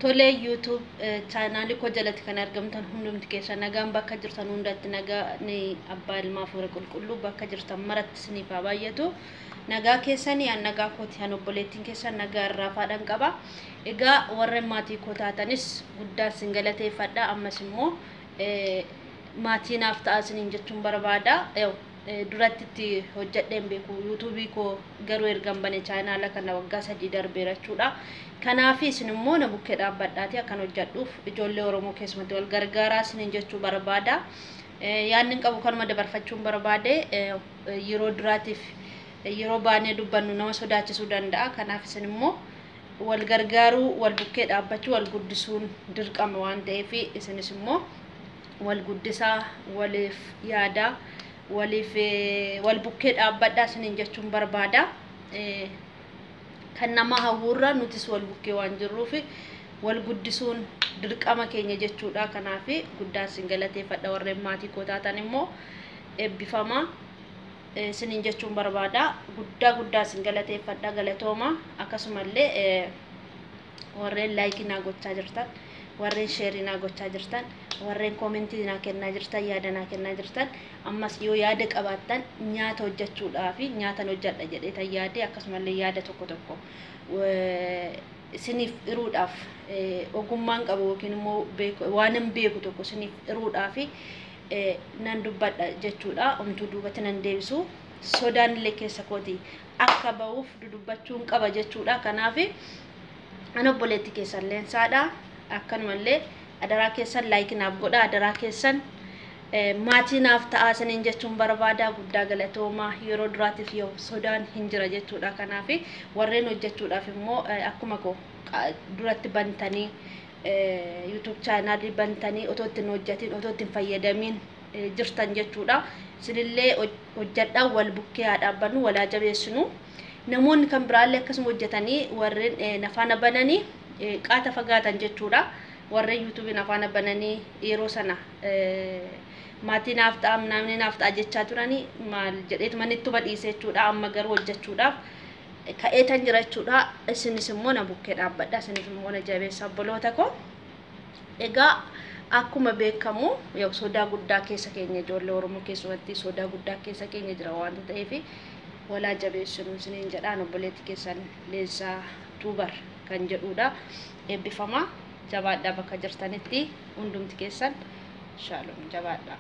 Tolee, YouTube chaanaalii koo jalatti kan argamtan hundumti keessan, nagaan bakka jirtan hundatti, nagaan abbaa, ilmaa, hafuura qulqulluu bakka jirtan maratti isiniif haa baay'atu. Nagaa keessanii? An nagaa kooti, an obboleettiin keessan nagaa irraa faadhan qaba. Egaa warreen maatii koo taatanis guddaa isin galateeffadha. Ammas immoo maatii naaf ta'a isiniin jechuun barbaada. Duratti itti hojjedheen beeku yuutuubii koo, garuu ergan bane chaanaala kana waggaa 3 darbeera jechuudha. Kanaaf isin immoo na bukkee dhaabbadhaati akkan hojjedhuuf ijoollee Oromoo keessumatti wal gargaaraa isiniin jechuu barbaada. Yaadni hin qabu kanuma dabarfachuun barbaade. Yeroo duraatiif yeroo baanee dubbannu nama sodaachisuu danda'a. Kanaaf isin immoo wal gargaaruu, wal bukkee dhaabbachuu, wal guddisuun dirqama waan ta'eef isinis immoo wal guddisaa, waliif yaadaa, waliif wal bukkee dhaabbadhaa isiniin jechuun barbaada. Kan nama hawwuurra nutis wal bukkee waan jirruuf wal guddisuun dirqama keenya jechuudha. Kanaaf guddaa isin galateeffadha. Warreen maatii koo taatan immoo eebbifamaa isiniin jechuun barbaada. Guddaa guddaa isin galateeffadha, galatooma. Akkasumallee warreen like naa gochaa jirtan, warreen share naa gochaa jirtan, warreen comment naa kennaa jirtan, yaada naa kennaa jirtan, ammas yoo yaada qabaattan, nyaata hojjechuudhaa fi nyaatan hojjedha jedhee tan yaade, akkasumallee yaada tokko tokko isiniif hiruudhaaf ogummaan qabu yookiin immoo waan hin beeku tokko isiniif hiruudhaaf nan dubbadha jechuudha. Omtuu duubatti nan deebisu. Sodaan illee keessa kooti akka ba'uuf dudubbachuun qaba jechuudha. Kanaaf an obboleetti keessan Leensaadha. Akkanumallee adaraa keessan like naaf godha. Adaraa keessan maatii naaf ta'aa isiniin jechuun barbaada. Guddaa galatoomaa. Yeroo duraatiif yoo sodaan hin jira jechuudha. Kanaaf warreen hojjechuudhaaf immoo akkuma koo duratti bantanii, YouTube chaanaalii bantanii otoo ittiin hojjetin, otoo ittiin fayyadamiin jirtan jechuudha. Isinillee hojjedhaa, wal bukkee haa dhaabbannu, walaa jabeessinu. Namoonni kan biraallee akkasuma hojjetanii warreen afaana bananii qaata fagaatan jechuudha. Warreen yuutuubiin afaana bananii yeroo sana maatii naaf ta'a, namni naaf ta'a jechaa turanii maal jedheetuma ittuma dhiise jechuudha. Amma garuu hojjechuudhaaf ka'eetan jira jechuudha. Isinis immoo na bukkee dhaabbadha. Isinis immoo na jabeessa, obboloota koo. Egaa akkuma beekamu sodaa guddaa keessa keenya, ijoollee Oromoo keessumatti sodaa guddaa keessa keenya jira waanta ta'eef walaa jabeessinu isiniin jedhaan. Obboleetti keessan Leensaa Tuubar kan jedhudha. Eebbifamaa, jabaadhaa bakka jirtanitti hundumti keessan. Shaalom, jabaadhaa.